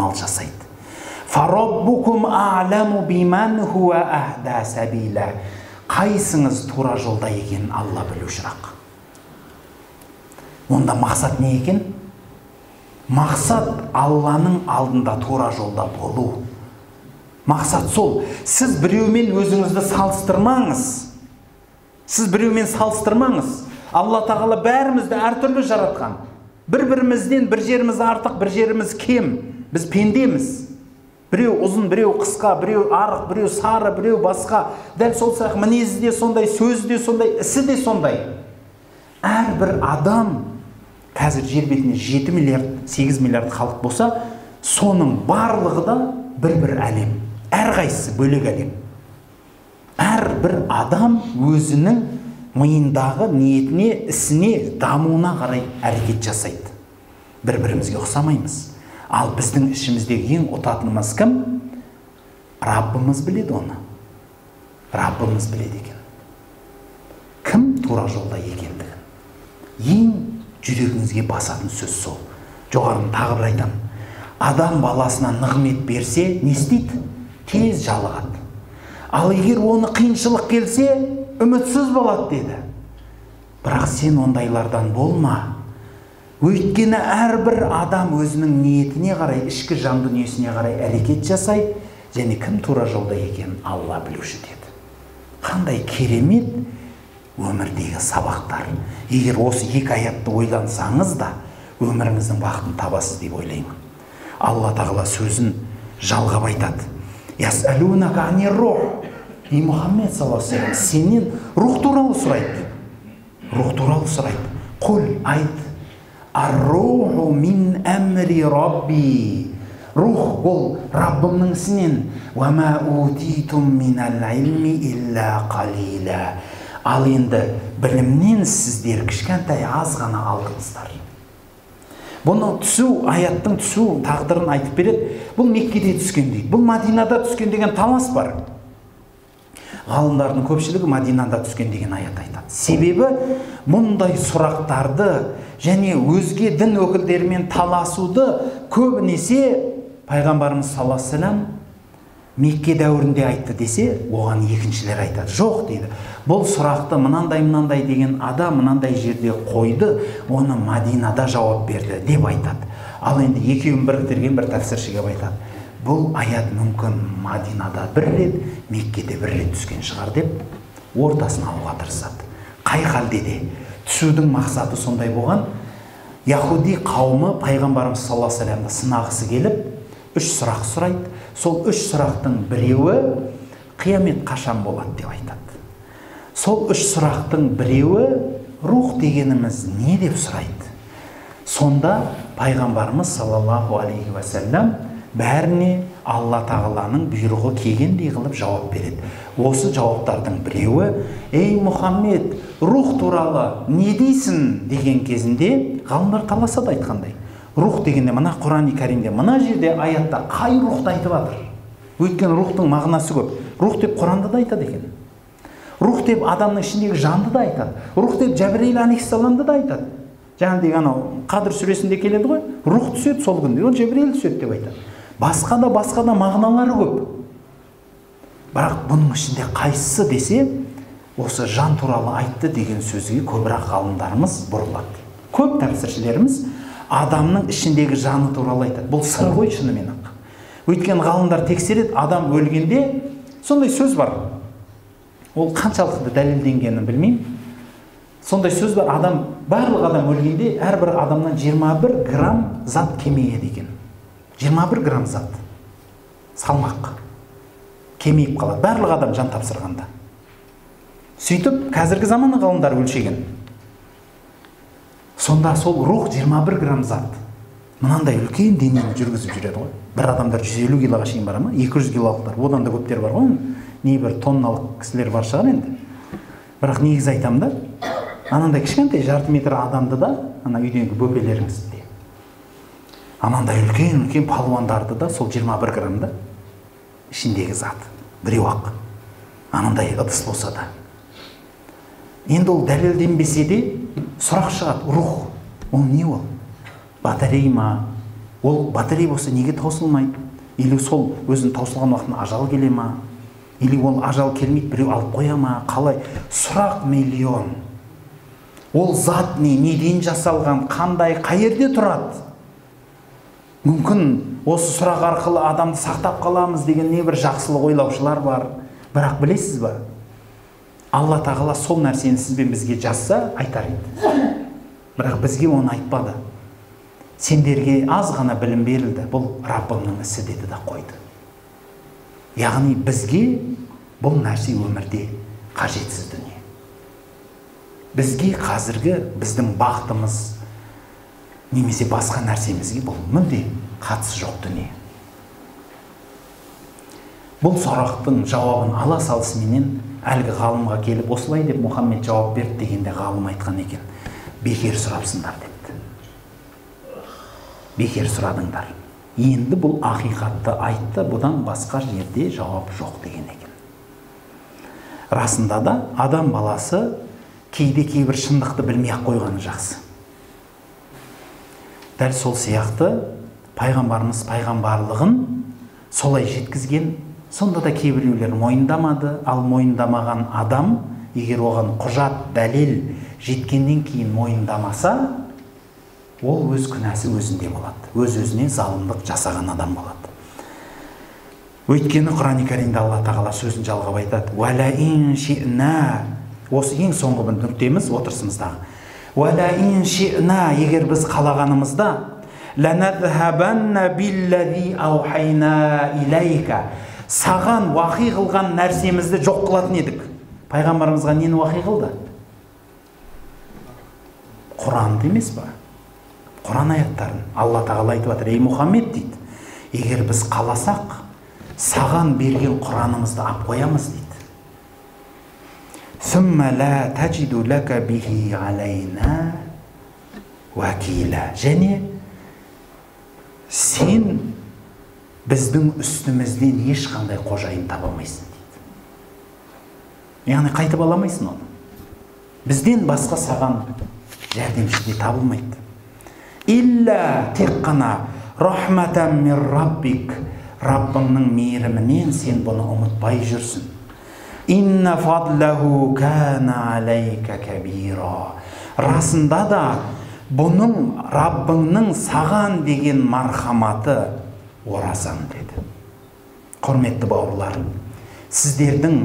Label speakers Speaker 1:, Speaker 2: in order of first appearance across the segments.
Speaker 1: амал жасайды. Фараббукум а'ламу биман хуа ахда сабила. Қайсыңыз тура жолда екенін Алла білушірақ. Онда мақсат не екен? Мақсат Алланың алдында тура жолда болу. Мақсат сол. Сіз біреумен өзіңізді салыстырмаңыз. Сіз біреумен салыстырмаңыз. Алла Тағала бәрімізді әртүрлі жаратқан. Бір-бірімізден бір жеріміз артық, бір жеріміз кем. Біз пендеміз. Біреу ұзын, біреу қысқа, біреу арық, біреу сары, біреу басқа. Дәл сол сияқты мінезі де сондай, сөзі де сондай, ісі де сондай. Әрбір адам, қазір жер бетінде 7 миллиард, 8 миллиард халық болса, соның барлығы да бір-бір әлем. Әрқайсысы бөлек әлем. Әрбір адам өзінің миындағы ниетіне, ісіне, дамуына қарай әрекет жасайды. Бір-бірімізге ұқсамаймыз. Ал біздің ішіміздегі ең ұтатынымыз кім? Раббымыз біледі оны. Раббымыз біледі екен. Кім тура жолда екендігін. Ең жүрегіңізге басатын сөз сол. Жоғарыны тағы бір айтамын. Адам баласына нығмет берсе, не істейді? Тез жалығады. Ал егер оны қиыншылық келсе, үмітсіз болады деді. Бірақ сен ондайлардан болма. Өйткені әрбір адам өзінің ниетіне қарай, ішкі жан дүниесіне қарай әрекет жасайды, және кім тура жолда екенін Алла білуші деді. Қандай керемет өмірдегі сабақтар. Егер осы екі аятты ойлансаңыз да, өміріңіздің бақытын табасыз деп ойлаймын. Алла Тағала сөзін жалғап айтады. Ясалунака анир рух. Ей Мұхаммед саллаллаху алейхи вассалам, сенен рух туралы сұрайды. Рух туралы сұрайды. Құл айт. Ар-руху мин әмри рабби. Рух ол Раббымның ісінен. Уа ма утитум минал илми илля қалила. Ал енді білімнен сіздер кішкентай аз ғана алдыңыздар. Бұны түсу, аяттың түсу тағдырын айтып береді. Бұл Меккеде түскен дейді. Бұл Мадинада түскен деген талас бар. Ғалымдардың көпшілігі Мадинада түскен деген аят айтады. Себебі мұндай сұрақтарды және өзге дін өкілдерімен таласуды көбінесе пайғамбарымыз саллаллаху алейхи вассалам Мекке дәуірінде айтты десе, оған екіншілер айтады. Жоқ дейді. Бұл сұрақты мынандай-мынандай деген адам мынандай жерде қойды, оны Мадинада жауап берді деп айтады. Ал енді екеуін біріктірген бір тәпсірші келіп айтады. Бұл аят мүмкін Мадинада бір рет, Меккеде бір рет түскен шығар деп ортасын алуға тырысады. Қай халде де түсудің мақсаты сондай болған. Яхуди қауымы пайғамбарымыз саллаллаху алейхи вассаламды сынағысы келіп, үш сұрақ сұрайды. Сол үш сұрақтың біреуі қиямет қашан болады деп айтады. Сол үш сұрақтың біреуі рух дегеніміз не деп сұрайды. Сонда пайғамбарымыз саллаллаху алейхи уассалам бәріне Алла Тағаланың бұйрығы келгендей қылып жауап береді. Осы жауаптардың біреуі, ей Мұхаммед, рух туралы не дейсің деген кезінде ғалымдар таласады айтқандай. Рух дегенде мына Құран-и Кәрімде, мына жерде аятта қай рухты айтып жатыр? Өйткені рухтың мағынасы көп. Рух деп Құранда да айтады екен. Рух деп адамның ішіндегі жанды да айтады. Рух деп Жәбірейіл алейхиссаламды да айтады. Жаңағыдегі анау Қадір сүресінде келеді ғой, рух түседі сол күнде, ол Жәбірейіл түседі деп айтады. Басқа да басқа да мағыналары көп. Бірақ бұның ішінде қайсысы десе, осы жан туралы айтты деген сөзге көбірек ғалымдарымыз бұрылады. Көп тәпсіршілеріміз адамның ішіндегі жаны туралы айтады. Бұл сыр ғой шынымен ақ. Өйткені ғалымдар тексереді, адам өлгенде сондай сөз бар. Ол қаншалықты дәлелденгенін білмеймін. Сондай сөз бар, адам, барлық адам өлгенде әрбір адамнан 21 грамм зат кемейеді екен. 21 грамм зат. Салмақ. Кемейіп қалады. Барлық адам жан тапсырғанда. Сөйтіп, қазіргі заманның ғалымдары өлшеген. Сонда сол рух 21 грамм зат. Мынандай үлкен денені жүргізіп жүреді ғой. Бір адамдар 150 килоға шейін бара ма? 200 килолықтар. Одан да көптер бар ғой. Небір тонналық кісілер бар шығар енді. Бірақ негізі айтамын да, анандай кішкентай жарты метр адамды да, ана үйдегі бөпелеріңізді де, анандай үлкен-үлкен палуандарды да сол 21 граммда ішіндегі зат біреу ақ. Анандай ыдыс болса да. Енді ол дәлелденбесе де сұрақ шығады, рух, ол не ол? Батарей ма? Ол батарея болса неге таусылмайды? Или сол өзінің таусылған уақытында ажал келе ма? Или ол ажал келмейді, біреу алып қоя ма? Қалай? Сұрақ миллион. Ол зат не, неден жасалған, қандай, қай жерде тұрады? Мүмкін осы сұрақ арқылы адамды сақтап қаламыз деген не бір жақсылық ойлаушылар бар. Бірақ білесіз ба? Алла тағала сол нәрсені сіз бен бізге жазса, айтар еді. Бірақ бізге оны айтпады. Сендерге аз ғана білім берілді, бұл Раббымның ісі деді да қойды. Яғни бізге бұл нәрсе өмірде қажетсіз дүние. Бізге қазіргі біздің бақытымыз немесе басқа нәрсемізге бұл мүлде қатысы жоқ дүние. Бұл сұрақтың жауабын ала салысыменен әлгі ғалымға келіп осылай деп Мұхаммед жауап берді дегенде ғалым айтқан екен: бекер сұрапсыңдар депті. Бекер сұрадыңдар. Енді бұл ақиқатты айтты, бұдан басқа жерде жауап жоқ деген екен. Расында да адам баласы кейде кейбір шындықты білмей-ақ қойғаны жақсы. Дәл сол сияқты пайғамбарымыз пайғамбарлығын солай жеткізген, сонда да кейбіреулер мойындамады. Ал мойындамаған адам, егер оған құжат, дәлел жеткеннен кейін мойындамаса, ол өз күнәсі өзінде болады. Өз-өзіне залымдық жасаған адам болады. Өйткені Құран-и Кәрімде Алла тағала сөзін жалғап айтады: «Уәлә ин ши'на». Осы ең соңғы бір нүктеміз отырысымыздағы. «Уәлә ин ши'на», егер біз қалағанымызда, «Ләнәзхабанна билләзи аухайна иләйка», саған уахи қылған нәрсемізді жоқ қылатын едік. Пайғамбарымызға нені уахи қылды? Құранды емес па? Құран аяттарын. Алла тағала айтып жатыр: «Ей Мұхаммед, дейді, егер біз қаласақ, саған берген Құранымызды ап қоямыз», дейді. «Сүммә лә тәжиду ләка бихи алайна уәкила». Және сен біздің үстімізден ешқандай қожайын таба алмайсың, дейді. Яғни қайтып ала алмайсың оны. Бізден басқа саған жәрдемші де табылмайды. Илля, тек қана рахматан мин раббик, Раббыңның мейірімінен сен бұны ұмытпай жүрсін. Инна фадлаху кана алейка кабира. Расында да бұның Раббыңның саған деген мархаматы орасан, деді. Құрметті бауырлар, сіздердің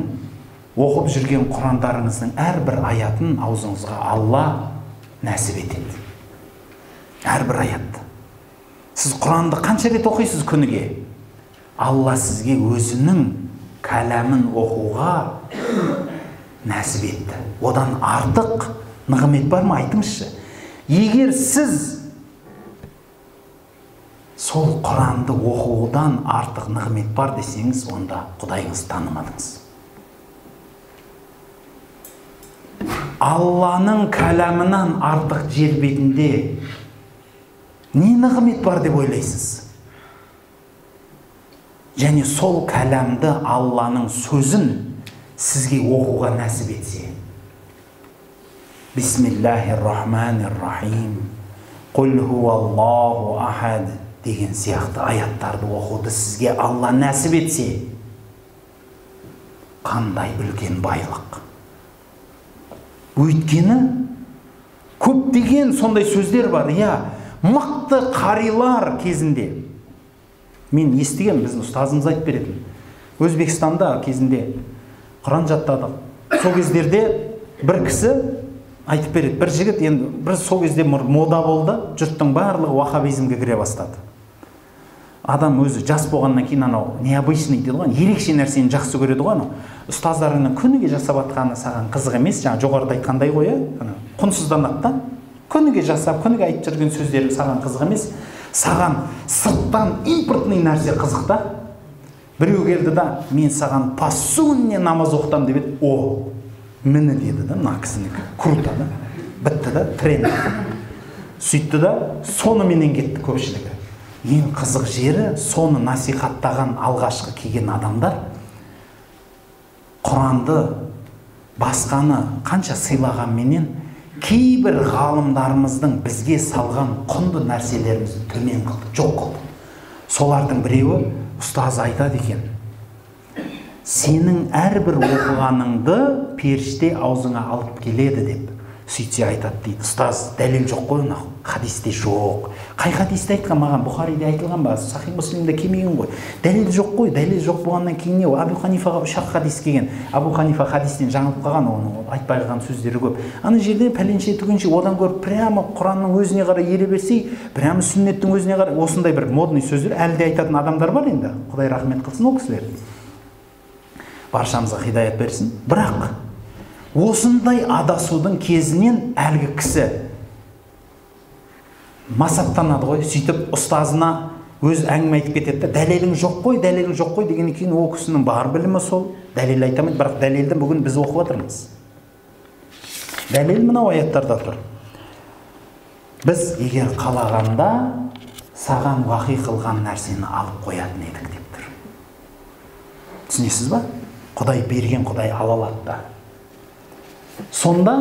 Speaker 1: оқып жүрген Құрандарыңыздың әрбір аятын аузыңызға Алла нәсіп етеді. Әрбір аятты. Сіз Құранды қанша рет оқисыз күніге? Алла сізге өзінің кәләмін оқуға нәсіп етті. Одан артық нығмет бар ма, айтыңызшы? Егер сіз сол Құранды оқудан артық нығмет бар десеңіз, онда Құдайыңызды танымадыңыз. Алланың кәләмінен артық жер бетінде не нығмет бар деп ойлайсыз? Және сол кәләмді, Алланың сөзін сізге оқуға нәсіп етсе. Бисмиллахир-рахманир-рахим. Құл хуаллаху ахад деген сияқты аяттарды оқуды сізге Алла нәсіп етсе, қандай үлкен байлық. Өйткені көптеген сондай сөздер бар, иә, мықты қарилар кезінде. Мен естігем, біздің ұстазымыз айтып беретін. Өзбекстанда кезінде Құран жаттадық. Сол кездерде бір кісі айтып береді, бір жігіт, енді бір сол кезде мода болды, жұрттың барлығы уахабизмге кіре бастады. Адам өзі жас болғаннан кейін анау необычный дейді ғой, ерекше нәрсені жақсы көреді ғой анау. Ұстаздарының күніге жасап атқаны саған қызық емес, жаңа жоғарыда айтқандай ғой, ана құнсызданады да. Күніге жасап, күніге айтып жүрген сөздері саған қызық емес, саған сырттан импортный нәрсе қызық та. Біреу келді да, мен саған по сунне намаз оқытамын деп еді, о, міне деді да, мына кісінікі, круто да, бітті да, тренд. Сөйтті да, соныменен кетті көпшілігі. Ең қызық жері, соны насихаттаған алғашқы келген адамдар Құранды басқаны қанша сыйлағанменен Кейбір ғалымдарымыздың бізге салған құнды нәрселерімізді төмен қылды, жоқ қылды. Солардың біреуі ұстаз айтады екен: сенің әрбір оқығаныңды періште аузыңа алып келеді деп. Сөйтсе айтады дейді: ұстаз, дәлел жоқ қой, оны хадисте жоқ. Қай хадисте айтқан маған? Бұхариде айтылған ба? Сахи Муслимде келмеген ғой. Дәлел жоқ қой. Дәлел жоқ болғаннан кейін не? Абу Ханифаға 3-ақ хадис келген. Абу Ханифа хадистен жаңылып қалған, оның айтпай қалған сөздері көп. Ана жерде пәленше түгенше, одан көріп прямо Құранның өзіне қарай ере берсей, прямо сүннеттің өзіне қарай, осындай бір модный сөздер әлі де айтатын адамдар бар енді. Құдай рахмет қылсын ол кісілерге. Баршамызға хидаят берсін. Бірақ осындай адасудың кезінен әлгі кісі масаттанады ғой, сөйтіп ұстазына өз әңгіме айтып кетеді. Дәлелің жоқ қой, дәлелің жоқ қой дегеннен кейін ол кісінің бар білімі сол, дәлел айта алмайды. Бірақ дәлелді бүгін біз оқып отырмыз. Дәлел мынау аяттарда тұр. Біз егер қалағанда саған уахи қылған нәрсені алып қоятын едік деп тұр. Түсінесіз ба? Құдай берген, Құдай ала алады да. Сонда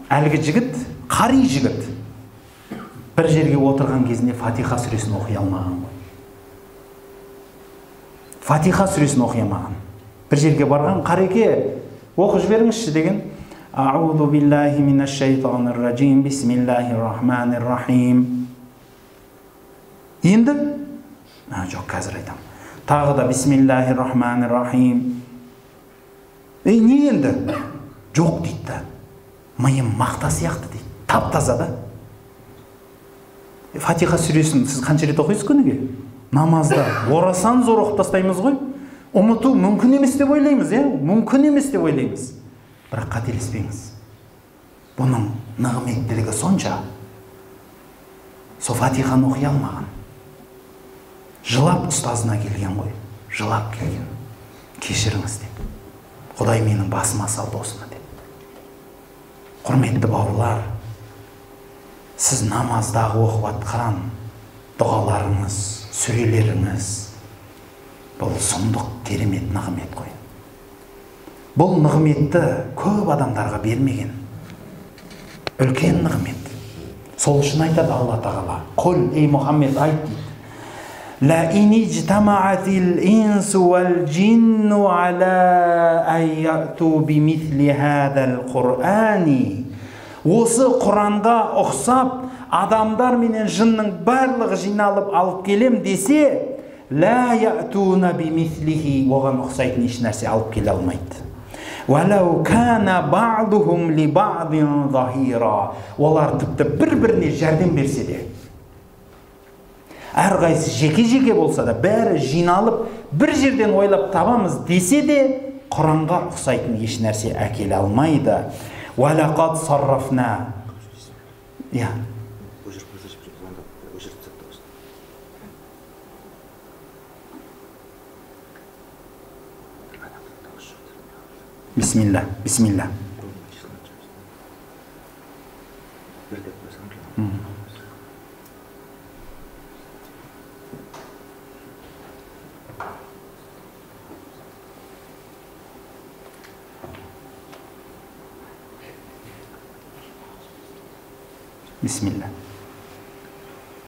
Speaker 1: әлгі жігіт, қари жігіт, бір жерге отырған кезінде Фатиха сүресін оқи алмаған ғой. Фатиха сүресін оқи алмаған. Бір жерге барған, қареке, оқы жіберіңізші деген. Аузу биллахи минаш шайтанир ражим, бисмиллахир рахманир рахим. Енді, жоқ, қазір айтамын. Тағы да бисмиллахир рахманир рахим. Ей, не енді? Жоқ дейді да. Миым мақта сияқты дейді. Тап-таза да. Фатиха сүресін сіз қанша рет оқисыз күніге? Намазда орасан зор оқып тастаймыз ғой. Ұмыту мүмкін емес деп ойлаймыз, иә? Мүмкін емес деп ойлаймыз. Бірақ қателеспеңіз. Бұның нығметтілігі сонша. Сол Фатиханы оқи алмаған. Жылап ұстазына келген ғой. Жылап келген. Кешіріңіз деп. Құдай менің басыма салды осыны деп. Құрметті бауырлар, сіз намаздағы оқып атқан дұғаларыңыз, сүрелеріңіз, бұл сұмдық керемет нығмет қой. Бұл нығметті көп адамдарға бермеген. Үлкен нығмет. Сол үшін айтады Алла Тағала: Құл, ей Мұхаммед, айт дейді. لَإِنِ اجْتَمَعَتِ الْإِنسُ وَالْجِنُّ عَلَىٰ أَنْ يَأْتُوا بِمِثْلِ هَذَا الْقُرْآنِ. Осы Құранға ұқсап адамдар менен жынның барлығы жиналып алып келем десе, لَا يَأْتُونَ بِمِثْلِهِ, оған ұқсайтын еш нәрсе алып келе алмайды. وَلَوْ كَانَ بَعْضُهُمْ لِبَعْضٍ ظَهِيرًا. Олар тіпті бір-біріне жәрдем берсе де, әрқайсысы жеке-жеке болса да, бәрі жиналып бір жерден ойлап табамыз десе де, Құранға ұқсайтын еш нәрсе әкеле алмайды. وَلَقَدْ صَرَّفْنَا. Иә. Бисмилля, бисмилля. Бисмилля.